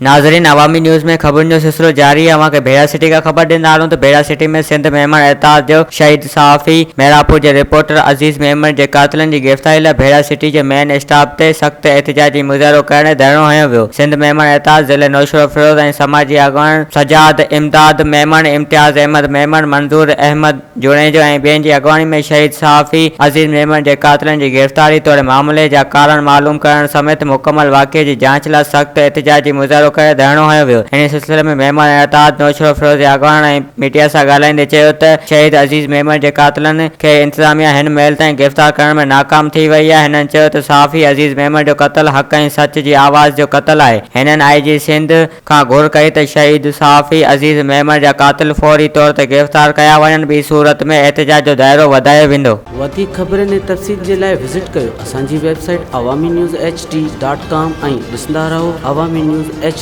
ناظرين عوامي نيوز ۾ خبرن جو سلسلو جاري آهي اوهان کي ڀيڙا سٽي کان خبر ڏيندا هلون ته ڀيڙا سٽي ۾ سنڌ ميمڻ احتجاج جو شهيد صحافي محرابپور جي رپورٽر عزيز ميمڻ جي قاتلن جي گرفتاري لاء ڀيڙا سٽي جي مين اسٽاپ تي سخت احتجاجي مظاهرو ڪرڻ ڌرڻو هنيو ويو سنڌ ميمڻ احتجاج ضلعي نوشهروفيروز ۽ سماجي اڳواڻ سجاد امداد ميمڻ امتياز احمد ميمڻ منظور احمد جوڻيجو ۽ ٻين جي اڳواڻي ۾ شهيد صحافي عزيز ميمڻ جي قاتلن جي گرفتاري توڙي معاملي جا ڪارڻ معلوم ڪرڻ سميت مڪمل واقعي جي جاچ لاء سخت احتجاجي مظاهرو ڪري ڌرڻو هنيو ويو. انهي سلسلي ۾ ميمڻ ۽ اتحاد نوشهروفيروز جي اڳواڻن ۽ ميڊيا سان ڳالهائيندي چيو ته شهيد عزيز ميمڻ جي قاتلن کي انتظاميا هن مهل تائين گرفتار ڪرڻ ۾ ناڪام ٿي وئي آهي. هنن چيو ته صحافي عزيز ميمڻ جو قتل حق ۽ سچ جي آواز جو قتل آهي. هنن آء جي سنڌ کان گهر ڪئي ته شهيد صحافي عزيز ميمڻ جا قاتل فوري طور تي گرفتار ڪيا وڃن ٻي صورت ۾ احتجاج جو دائرو وڌايو ويندو. وڌيڪ خبرن ۽ تفصيل جي لاء وزٽ ڪيو اسان جي website Awami news H D dot com ۽ ڏسندا رهو عوامي نيوز ايڇ.